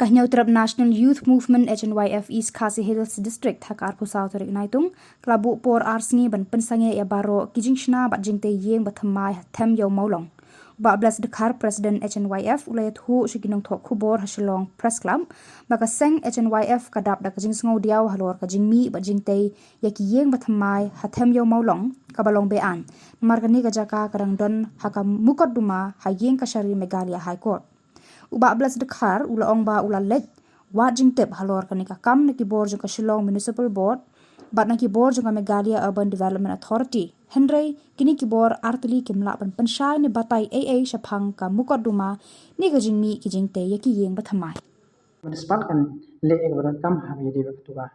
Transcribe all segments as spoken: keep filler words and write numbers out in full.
Ka Hynñiewtrep National Youth Movement, H N Y F, East Khasi Hills District, ha ka arphew saw tarik Naitung, ka la buh por ar sngi ban pynsangeh ïa baroh ki jingshna bad jingtei ïing ba thymmai ha Them Ïew Mawlong. U Bah Blessed Dkhar, President H N Y F, u la ïathuh sha ki nongthoh khubor ha Shillong Press Club ba ka seng H N Y F ka dap da ka jingsngewdiaw halor ka jingmih bad jingtei ïa ki ïing ba thymmai ha Them Ïew Mawlong kaba long be-aiñ, namar kane ka jaka ka dang don ha ka mukotduma ha ïing kashari Meghalaya High Court. U Bah Blessed Dkhar u la ong ba u la leit wad jingtip halor kane ka kam na ki bor jong ka Shillong Municipal Board bad na ki bor jong ka Meghalaya Urban Development Authority. Hynrei kine ki bor artylli kim lah ban pynshai ne batai ei ei shaphang ka mukotduma ne ka jingmih ki jingtei ïa ki ïing ba thymmai. Municipal kan leh ïa kaba donkam ha ba ïadei bad katu ka,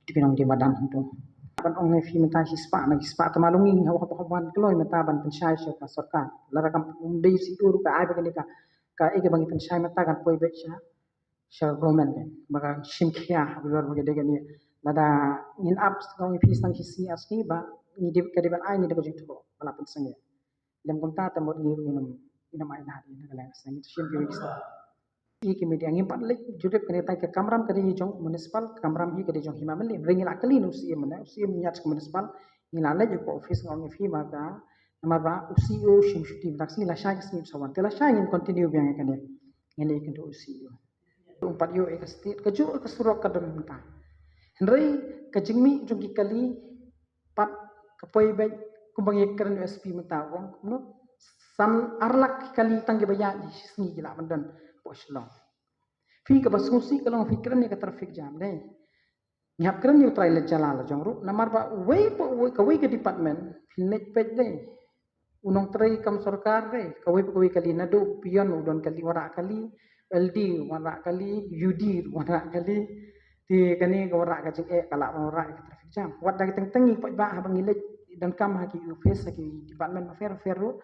kito ki nongdie madan hangto. Ban ong ne phi mynta shispah na ki spah, tangba long ngi haba haba wan kloi mynta ban pynshai sha ka sorkar. Lada kam dei C E O ruh ka ai ba kane ka, ka ei kaba ngi pynshai mynta kan poi beit sha, sha government, ba kan shim khia halor ba ka dei kane. Lada ngin ap, ka ong ïa phi, tang shi sngi ar sngi ba ngi dei, ka dei ban ai, ngi dei ka jingthoh ba la pynsangeh. Lem kumta te mut ngi ruh ngin ym, ngin ym ailad ïa ka leng sngewthuh shim ki wei ki sa. Ïa ki media, ngim pat leit jurip kane, tang ka kamram ka dei jong municipal, ka kamram hi ka dei jong Hima Mylliem. Hynrei ngi la kylli na u C E M, ne u C E M ñiad ka municipal. Ngi la leit hapoh office, nga ong ïa phi, namar ka, namar ba u C E O shim shuti, mynta ka sngi la shai ka sngi u sa wan. Te la shai, ngin continue biang ïa kane. Ngin leit kynduh u C E O. Um pat ïoh ïa ka state, kajuh ka surok ka don mynta. Hynrei ka jingmih jong ki kali pat ka poi beit, kumba ngi kren, u S P mynta u ong kumno, san ar lak ki kali tang kiba ïaid shi sngi ki lah ban don hapoh Shillong. Phi, kaba sngewsih ka long phi kren ïa ka traffic jam, ne? Ngi hap kren ïa u trai leit jala la jong ruh, namar ba uwei pa uwei, kawei ka department phin leit peit, dei u nongtrei kam sorkar, dei kawei pa kawei kali, naduh u peon u don kali, wanrah kali, L D wanrah kali, U D wanrah kali. Te kane ka wanrah ka jingeh ka lah wanrah ka traffic jam. Wat da ki teng teng ngi paidbah haba ngi leit donkam ha ki office, ha ki department bapher bapher ruh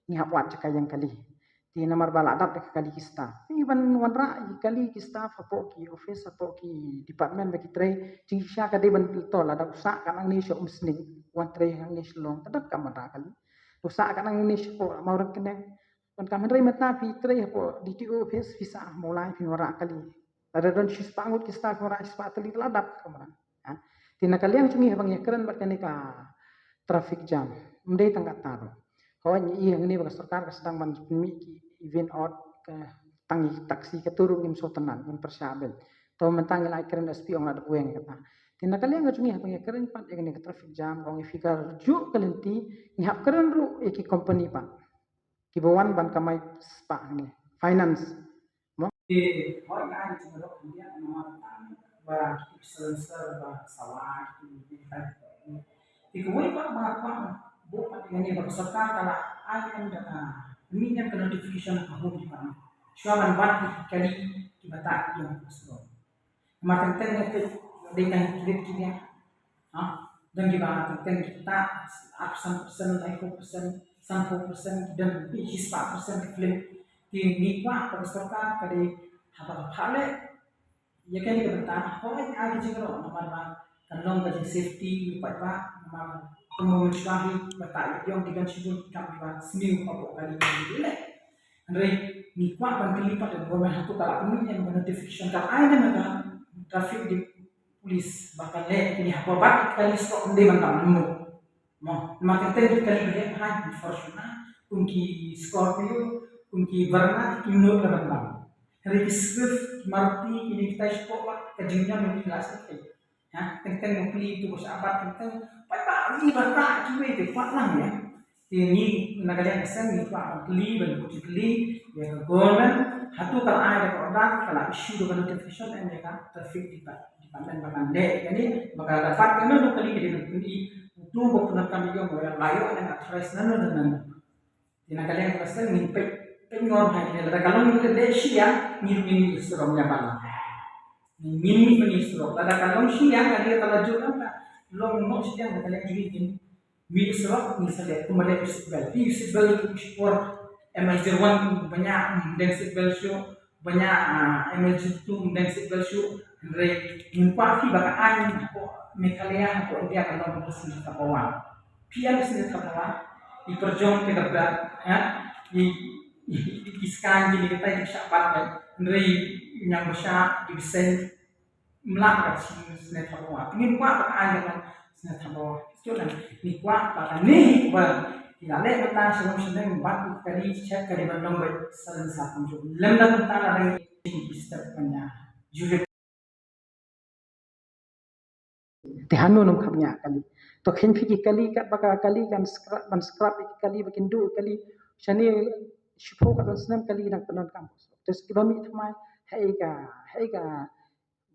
ngi hap wad jaka ïeng kali. Te namar ba la dap da ka kali ki staff. Te ban wanrah ïa ki kali ki staff hapoh ki office, hapoh ki department ba ki trei, jingshisha ka dei ban to, lada u sah ka nangne sha Umsning, wan trei hangne Shillong, ka dap kam wanrah kali. U sah ka nangne shapoh Mawryngkneng, wan kam. Hynrei mynta phi trei hapoh D T O office, phi sah Mawlai, phin wanrah kali. Lada don shispah ngut ki staff, wanrah shispah tylli, la dap ka kamram. Ha? Te na ka liang jong ngi haba ngi kren bad kane ka traffic jam, ym dei tang katta ruh. Hooid, ngi i hangne ba ka sorkar ka sdang ban pynmih ki event ot, ka tang i taxi, kato ruh ngim sngewtynnat, ngim pyrshah beit. To mynta ngi la kren, S P ong la dep weng kata. Te na ka liang ka jong ngi haba ngi kren pat ïa kane ka traffic jam, ka ong ïa phi, ka juh ka lynti, ngi hap kren ruh ïa ki company pat kiba wan ban kamai spah hangne, finance. Mo? Te hooid, nga ai jingïaroh khyndiat namar ba ki silencer ba sawa ki. Te kawei pat ba nga kwah buh pat ïa kane, ba ka sorkar ka la ai em da ka, mynmiet ka notification ha ka Home Department shuwa ban wad ïa ki kali kiba tah ïa ka sorkar. Namar teng teng ngi peit, dei tang ki rit ki biang. Ha? Don kiba teng teng ki tah arphew san percent, laiphew percent, sanphew percent, don ki shispah percent ki film. Te ngi kwah ba ka sorkar ka dei haba ka phah leh ïa kane ka bynta, hooid, ai ka jingïaroh namar ba kan long ka jingsafety ïa u paidbah, namar kumba mynshuwa hi ba tah ïa ki ong, ki don shibun ki kam kiba sniew hapoh kali, ki leh. Hynrei ngi kwah ban kylli pat ïa ka government, hato ka la pynmih ne em ka notification, ka la ai ne em ïa ka traffic di police ba kan leh kine hapoh bad ki kali stroke, ym dei ban dam, ym dei. Mo, namar teng teng ki kali ba heh ba haiñ, ki Fortuner, kum ki Scorpio, kum ki Verna, kim nud ruh ban dam. Hynrei ki Swift, ki Maruti, kine kitai shapoh, ka jingñion ngi la sdang. Ha, teng teng ma pli tu ko sha Abat teng teng. Pat ba ngi ba ta kiwei te pat lang ïa. Te ngi na ka liang ka seng ngi kwah ban kylli, ban kylli ïa ka government, hato ka la ai da ka order, ka la issue da ka notification em ïa ka traffic department ba kan leh kane, ba ka la dapat kane, no kali ka dei ban kylli uto ba pyndonkam ïa ka, ba la ïoh authorized nano nano. Te na ka liang ka seng ngin peit, peit ngor ha kine, lada ka long ngi leh shi ïa, ngi ruh ngin mih surok ïa ban. Ngin mih surok, lada ka long shi ïa, ka dei ka la jur ka long noh shi ïa, na ka liang jong ngi ngin mih surok, ngin sa leh kumba leh u seat belt. Ïa u seat belt u shipor M L zero one ba ñiah, ym deng seat belt shuh, ba ñiah, ah, M L zero two ym deng seat belt shuh. Hynrei ngim kwah phi ba ka aiñ hapoh Meghalaya, hapoh India ka long ka sngewthuh ba wan. Phi ïa ka sngewthuh ba wan, i pyrjong te ka belt, ha? I, i, i, i scan kine kitai ki shah bat, hynrei Ñiang ba sha ki bseiñ mlak ka chi sne thabo. Ap ngin kwah ba ka ai ka sne thabo. Sut na ni kwah ba ka ni ba ki la leh mynta shalom shalem ba ki kali check kali ban long ba salen sa kumju. Lem na mynta la dang ki step panya. Jure. Te hanu num kham nya kali. To khin phi ki kali kat ba ka kali kan scrap ban scrap ki kali ba kin du kali. Shani shipho ka don snem kali nang penon kam. Te ski ba mi thamai hai ka hai ka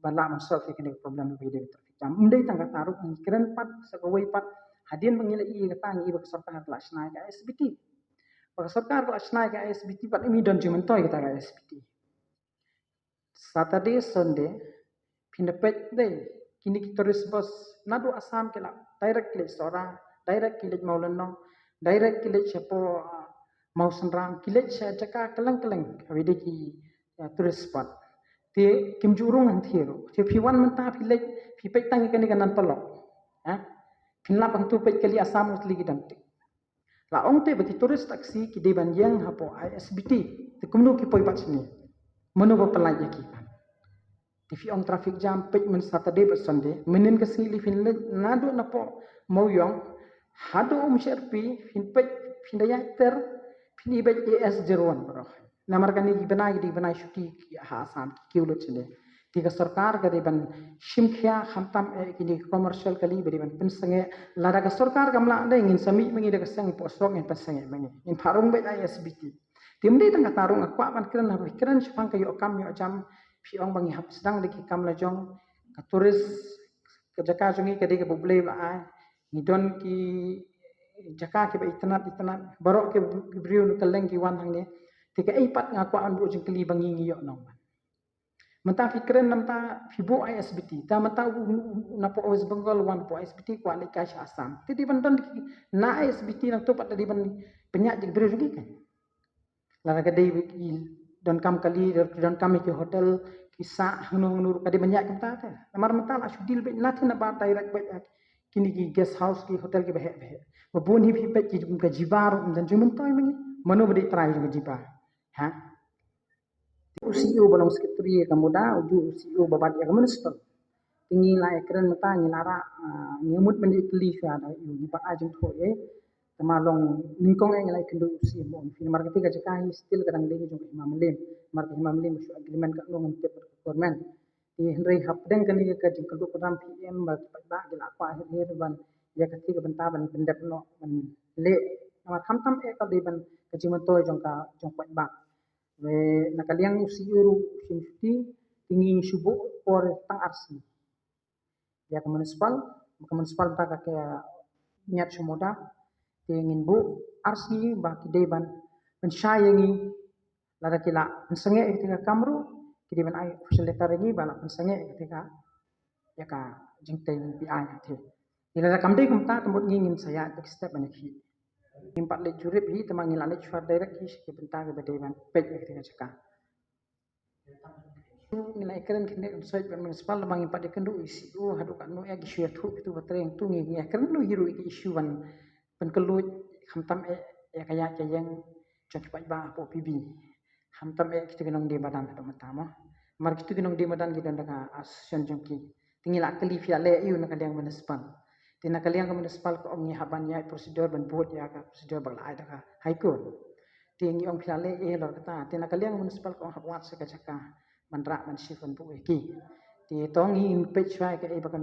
ba la man solve ki ni problem bi de traffic jam. Mdei tang ka taru ngi kren pat sa ka wei pat hadien ba ngi la i ka tang i ba ka sorkar la shnai ka S B T. Ba ka sorkar la shnai ka S B T pat imi don jimen toy ka ta ka S B T. Saturday, Sunday, phin da peit dei kini ki tourist bus nadu Assam ki la direct ki leit Sohra, direct ki leit Mawlynnong, direct ki leit shapoh, ah, Mawsynram, ki leit sha jaka keleng keleng, hawi dei ki, ah, tourist spot. Te kim ju rung hangthie ruh. Te phi wan mynta phi leit, phi peit tang kane ka nan Polok. Ha? Phin lap hangtu peit kali Assam ruh tylli ki don te. La ong te ba ki tourist taxi ki dei ban ïeng hapoh I S B T. Te kumno ki poi bad shane. Mano ba pynlait ïa ki ban. Te phi ong traffic jam peit myn Saturday bad Sunday. Mynnin ka sngi lei phin leit naduh napoh Mawiong haduh Umsherpi phin peit phin da ïaid ter phin i beit A S zero one baroh. Namar kane ki bnai ki dei bnai shuti ki ha Assam ki kiew lut shane. Te ka sorkar ka dei ban shim khia khamtam eh kini commercial kali ba dei ban pynsangeh. Lada ka sorkar kam lah dei ngin sa mih ma ngi da ka seng poh srok ngin pynsangeh ma ngi. Ngin pharung beit I S B T. Te mdei tang ka tarung nga kwah ban kren ha ba kren shaphang ka ïoh kam ïoh jam phi ong ba ngi hap sdang da ki kam la jong ka tourist ka jaka jong ngi ka dei ka ba U Blei ba ai. Ngi don ki jaka ki ba itynnat itynnat baroh ki briew na ka leng ki wan hangne. Te ka ei pat nga kwah ban buh jingkylli ba ngi ngi ïoh nong ban. Mynta phi kren na mynta phi buh I S B T. Ta mynta u, u, u, napoh West Bengal wan buh I S B T kwah leit kai sha Assam. Te dei ban don ki na I S B T nangtu pat dei ban pynïaid jingbriew jong ki kan. Lada ka dei ki donkam kali, donkam ki hotel, ki sah hangno hangno ka dei ban ïaid kumta te. Namar mynta la shu deal beit na te na ba direct beit ha kini ki guest house ki hotel ki ba heh ba heh. Ba bun hi phi beit ki jong ka jiba ruh ym don jingmyntoi ma ngi. Mano ba dei trai jong ka jiba. Ha? U C E O ba long secretary ïa ka MUDA, u ju u C E O ba bat ïa ka municipal. Te ngi la ïa kren mynta ngi la rah, ah, ngi mut mynta kylli shuwa da u ngi pat ai jingthoh ïa. Te ma long nyngkong ïa ngi la ïa kynduh u C E O phi namar kata ka jaka hi still ka dang dei jong ka Hima Mylliem. Namar ka Hima Mylliem ka shu agreement ka long ngan tip ka government. Te hynrei hapdeng kane ka jingkynduh kynram P M ba ki paidbah ki la kwah her her ban ïa kata ka bynta ban pyndep noh ban leh. Namar khamtam eh ka dei ban ka jingmyntoi jong ka jong paidbah. Wei na ka liang u C E O ruh u shim shuti te ngi shu buh por tang ar sngi. Ïa ka municipal, ka municipal ta ka ka ñiat shu MUDA te ngin buh ar sngi ba ki dei ban pynshai ïa ngi lada ki la pynsangeh ïa ka kam ruh ki dei ban ai official letter ïa ngi ba la pynsangeh ïa ka ïa ka jingtei P I ïa te. Ngi lada kam dei kumta te mut ngi ngin sa ïaid bad ki step ban ïa ki. Ngim pat leit jurip hi te ma ngi la leit shuwa direct hi sha ki bynta ki ba dei ban peit ïa ka jaka. Ngi la ïa kren kine kan soi ban municipal ba ngim pat ïa kynduh issue haduh katno ïa ki issue ïathuh kitu ba treng tu ngi ïa kren lu hi ruh ïa ki issue ban pynkylluid khamtam eh ïa ka ïaid ka ïeng jong ki paidbah hapoh P B. Khamtam eh kitu ki nongdie madan haduh mynta mo. Namar kitu ki nongdie madan ki don da ka association jong ki. Te ngi la kylli phi la leh aïu na ka liang municipal. Te na ka liang ka municipal ka ong ngi hap ban ïaid procedure ban bud ïa ka procedure ba la ai da ka High Court. Te ngi ong phi la leh eh lor kata. Te na ka liang municipal ka ong hap wad sha ka jaka ban rah ban shift ban buh ïa ki. Te to ngi peit shuwa ïa kaei ba ka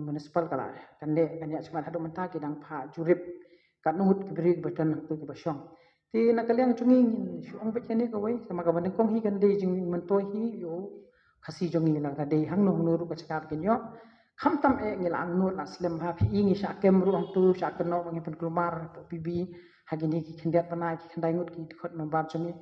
municipal ka la kan leh kan ïaid shuwa haduh mynta ki dang phah jurip katno ngut ki briew ki ba don hangtu ki ba shong. Te na ka liang jong ngi ngin shu ong beit kane kawei, te ma kaba nyngkong hi kan dei jingmyntoi hi ïa u Khasi jong ngi lada ka dei hangno hangno ruh ka jaka ba kin ïoh. Khamtam eh ngi la angnud la slem ha phi i ngi shah kem ruh hangtu shah kynnoh ba ngi pynkulmar hapoh P B ha kine ki khyndiat bnai ki khyndai ngut ki dkhot member jong ngi.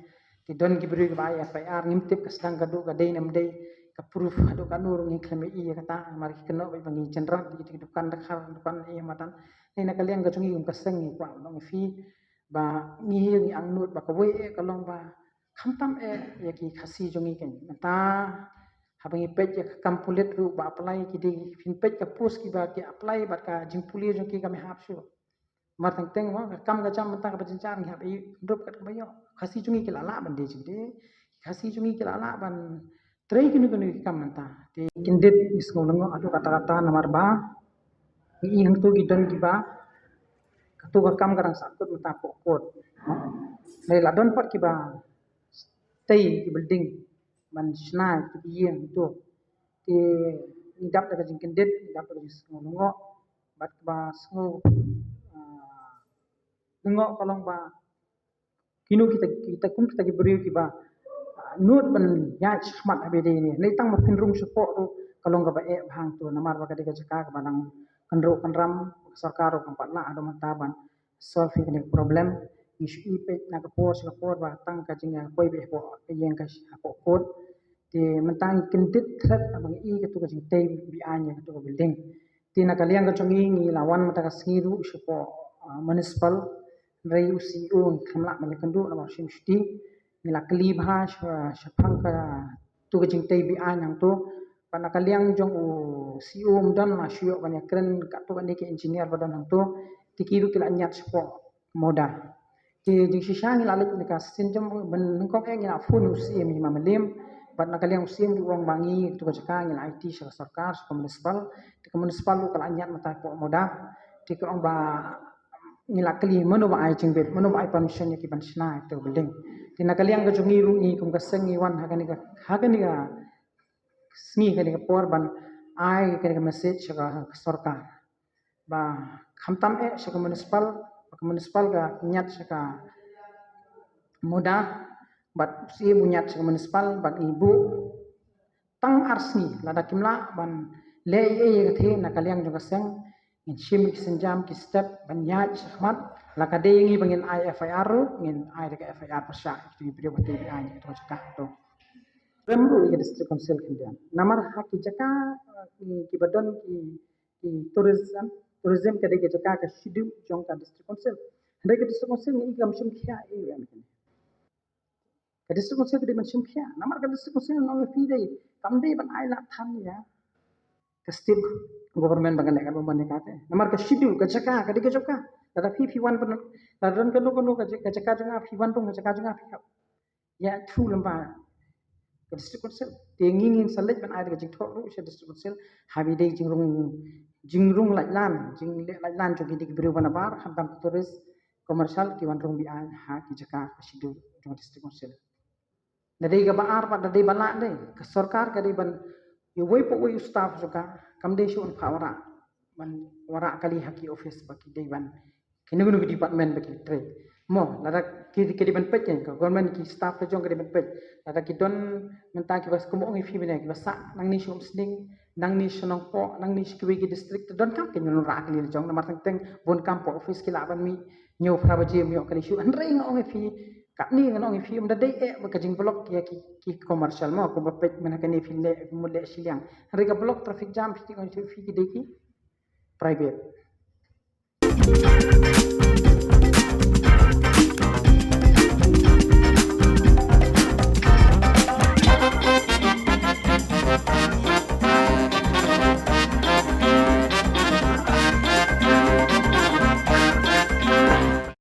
Ki don ki briew kiba ai F I R ngim tip ka sdang ka duh ka dei ne ym dei ka proof haduh katno ruh ngi khlem ïohi ïa kata namar ki kynnoh beit ba ngi jynrat ïa ki dukan dkhar dukan ïa madan. Te na ka liang ka jong ngi kum ka seng ngi kwah ban ong ïa phi ba ngi hi ngi angnud ba kawei eh ka long ba khamtam eh ïa ki Khasi jong ngi keiñ. Mynta haba ngi peit ïa ka kam pulit ruh ba apply ki dei phin peit ka post kiba ki apply bad ka jingpule jong ki kam hap shuh. Mar teng teng mo ka kam ka jam mynta kaba jynjar ngi hap ïa rup kat kaba ïoh. Khasi jong ngi ki la lah ban dei jingdei. Khasi jong ngi ki la lah ban trei kino kino ki kam mynta. Te kyndit ngi sngew lyngngoh haduh katta katta namar ba ngi i hangto ki don kiba kato ka kam ka dang sahkut mynta hapoh court. Hynrei la don pat kiba tei ki building ban shna ki ïing hangto. Te ngi dap da ka jingkyndit, ngi dap da ka jingsngew lyngngoh bad kaba sngew, ah, lyngngoh ka long ba kino kita, kita kum kita ki briew kiba, ah, nud ban ïaid shakhmat ha ba ïadei ne. Nai tang ba phin rung shapoh ruh ka long kaba eh bha hangto namar ba ka dei ka jaka kaba dang kynroh kynram, ka sorkar ruh kam pat lah haduh mynta ban solve ïa kane ka problem. Ngi shu i peit na ka por sha ka por ba tang ka jingïapoi beit hapoh ka ïing ka hapoh court. Te mynta ngi kyndit thret ba ngi i kato ka jingtei be-aiñ ïa kato ka building. Te na ka liang ka jong ngi, ngi la wan mynta ka sngi ruh shapoh, ah, municipal, hynrei u C E O ngi khlem lah ban ïakynduh namar u shim shuti. Ngi la kylli bha sha, shaphang kato ka jingtei be-aiñ hangto. Bad na ka liang jong u C E O ym don, la shu ïoh ban ïakren katto katne ki engineer ba don hangto. Te ki ruh ki la ñiad shapoh MODA. Te jingshisha ngi la leit na ka sien jong, ban nyngkong eh ngi la phone u C E M Hima Mylliem. Bad na ka liang u C E M ruh u ong ba ngi kato ka jaka ngi la aiti sha ka sorkar, sha ka municipal. Te ka municipal ruh ka la ñiad mynta hapoh MODA. Te ka ong ba ngi la kylli mano ba ai jingbit, mano ba ai permission ïa ki ban shna ïa kato ka building. Te na ka liang ka jong ngi ruh ngi kum ka seng ngi wan ha kane ka, ha kane ka sngi, kane ka por ban ai kane ka message sha ka, ka sorkar. Ba khamtam eh sha ka municipal, ba ka municipal ka ñiad sha ka MODA, bad u C E M u ñiad sha ka municipal, bad ngi buh tang ar sngi, lada kim lah ban leh ei ei ïa ka thie na ka liang jong ka seng, ngin shim ki sienjam ki step ban ïaid shakhmat, la ka dei ngi ba ngin ai F I R ruh, ngin ai da ka F I R pyrshah ïa kito ki briew ba tei be-aiñ ïa kato ka jaka to. Rem ruh ïa ka District Council khyndiat. Namar ha ki jaka, eh, ki, kiba don ki, ki tourism, tourism ka dei ka jaka ka schedule jong ka District Council. Hynrei ka District Council ngi i kam shim khia ei ei ïa kane. Ka District Council ka dei ban shim khia. Namar ka District Council nong ïa phi dei, kam dei ban ai lad than ïa ka state government ba kan leh katba mon ïa kata. Namar ka schedule, ka jaka ka dei ka jaka. Lada phi, phi wan pynlong, lada don kano kano ka ja-, ka jaka jong nga, phi wan rung ka jaka jong nga, phi hap ïa through lyngba ka District Council. Te ngi ngin sa leit ban ai da ka jingthoh ruh sha District Council ha ba ïadei jingrung, jingrung laitlan, jingleh laitlan jong kine ki briew ba nabar, khamtam ki tourist, commercial, ki wan rung be-aiñ ha ki jaka ka schedule jong District Council. Da dei kaba ar pat, da dei ba lah dei, ka sorkar ka dei ban, uwei pa uwei u staff jong ka, kam dei shuh ban phah wanrah, ban wanrah kali ha ki office ba ki dei ban, kino kino ki department ba ki trei. Mo, lada ki, ki dei ban peit, ka government ki staff la jong ka dei ban peit. Lada ki don mynta kiba, kumba ong ïa phi mynne, kiba sah nangne sha Umsning, nangne sha Nongpoh, nangne sha kiwei ki district, te donkam kin ïa wanrah kali la jong, namar teng teng bun kam hapoh office ki lah ban mih hynñiew phra baje ym ïoh kali shuh. Hynrei nga ong ïa phi, katne ngan ong ïa phi, ym da dei eh ba ka jingblock ïa ki, ki commercial mo, kumba peit mynne kane phi leh, kumba leh shiliang. Hynrei ka block traffic jam phi, ong ïa phi ki dei ki private.